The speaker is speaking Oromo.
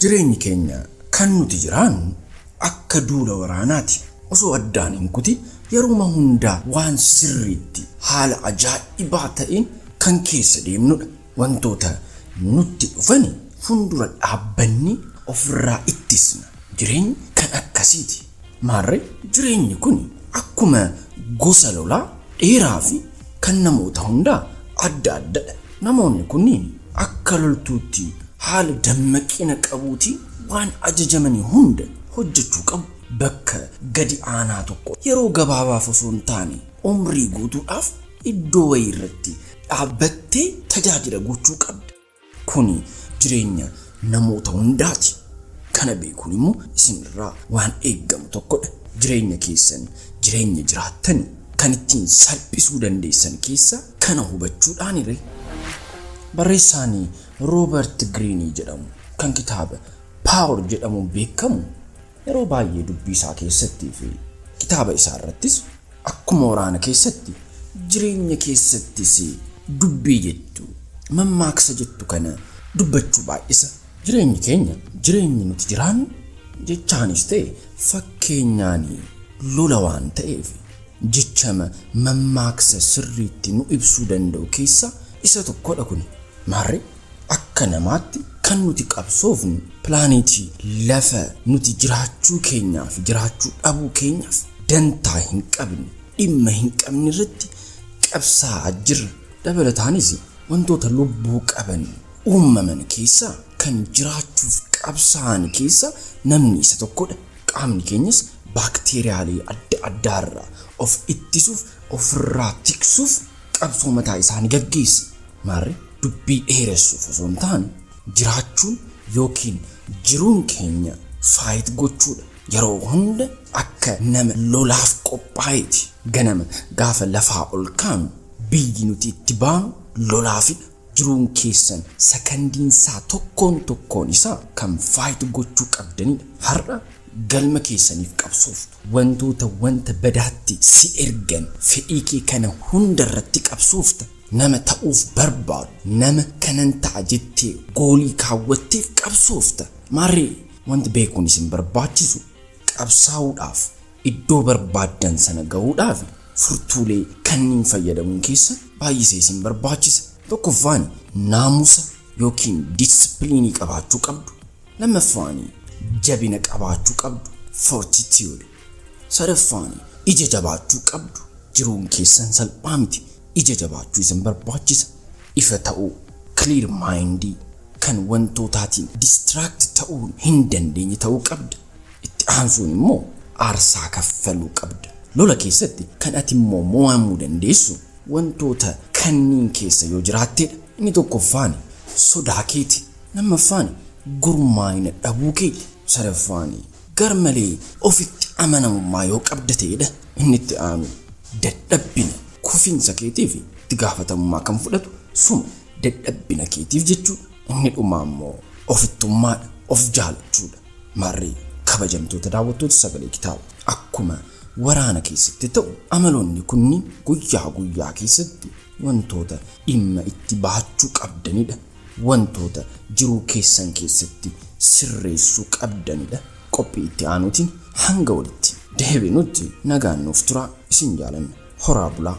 Jireenyi keenya kan nuti jiraannu akka duula waraanaati. Osoo addaan hin kutin yeruma hundaa waan sirriitti haala ajaa'ibaa ta'een kan keessa deemnudha. Wantoota nutti dhufan fuuldura dhaabbanni ofirraa ittisna. Jireenyi kan akkasiiti. Maarree jireenyi kun akkuma gosa lolaa dheeraa fi kan namoota hundaa adda addadha. Namoonni kunniin akka loltuutti haala dammaqina qabuutiin waan ajajamanii hunda hojjechuu qabu. Bakka gadi aanaa tokko yeroo gabaabaaf osoo hin taane umrii guutuudhaaf iddoo wayii irratti dhaabbattee tajaajila gochuu qabda. Kuni jireenya namoota hundaati. Kana beekuun immoo isinirraa waan eeggamu tokkodha. Jireenya keessan jireenya jiraattani kan ittiin salphisuu dandeessan keessa kana hubachuudhaanire. Barreessaan Roobert Giriinii jedhamu kan kitaaba Power jedhamuun beekamu yeroo baay'ee dubbii isaa keessattii fi kitaaba isaa irrattis akkuma waraana keessatti jireenya keessattis dubbii jettu mammaaksa jettu kana dubbachuu baay'isa. Jireenyi keenya jireenyi nuti jiraannu jechaanis ta'e fakkeenyaan lola waan ta'eef jechama mammaaksa sirriitti nu ibsuu danda'u keessa isa tokkodha kuni. Maarree akka namaatti kan nuti qabsoofnu pilaaneetii lafa nuti jiraachuu keenyaaf jiraachuu dhabuu keenyaaf dantaa hin qabne dhimma hin qabne irratti qabsaa'aa jirra. Dabalataanis wantoota lubbuu qaban uumaman keessaa kan jiraachuuf qabsaa'an keessa namni isa tokkodha. Qaamni keenyas baakteeriyaalee adda addaarraa of ittisuuf ofirraa tiksuuf qabsoo mataa isaanii gaggeessa. Maarree dubbii dheeressuuf osoo hin taane jiraachuun yookiin jiruun keenya faayit gochuudha. Yeroo hunda akka nama lolaaf qophaa'eeti. Ganama gaafa lafaa ol kaanu biyyi nuti itti baanu lolaafidha. Jiruun keessan sakandiinsaa tokkoon tokkoon isaa kan faayit gochuu qabdanidha. Har'a galma keessaniif qabsooftu. Wantoota wanta badaatti si ergan fedhii kee kana hunda irratti qabsoofta. Nama ta'uuf barbaadu, nama kanan ta'a jettee goolii kaawwatteef qabsoofta. Maarree wanti beekuun isin barbaachisu qabsaa'uudhaaf iddoo barbaaddan sana gahuudhaaf furtuulee kanneen fayyadamuun keessa baay'isee isin barbaachisa. Tokkoffaan naamusa yookiin diisipiliinii qabaachuu qabdu. Lammaffaan jabina qabaachuu qabdu, fortitude. Sadaffaan ija jabaachuu qabdu. Jiruun keessan salphaa miti. Ija jabaachuu isin barbaachisa. Ifa ta'uu, clear mind kan wantootaatiin distract ta'uu hin dandeenye ta'uu qabda. Itti aansuun immoo aarsaa kaffaluu qabda. Lola keessatti kan ati immoo mo'amuu dandeessu wantoota kanneen keessa yoo jiraattedha. Inni tokkoffaan sodaa keeti. Lammaffaan gurmaa'ina dhabuu keeti. Sadaffaan garmalee ofitti amanamummaa yoo qabda ta'edha. Inni itti aanu dadhabbina kufiinsa keetiif itti gaafatamummaa kan fudhatu suma dadhabbina keetiif jechuudha. Inni dhumaa immoo ofittummaadha, of jaalachuudha. Maarree kabajamtoota daawwattoota sagalee kitaaba akkuma waraana keessatti ta'u amaloonni kunniin guyyaa guyyaa keessatti wantoota dhimma itti baachuu qabdanidha. Wantoota jiruu keessan keessatti sirreessuu qabdanidha. Qophii itti aanuutiin hanga walitti deebinutti nagaan nuuf turaa. Isin jaalanna. Horaa bulaa.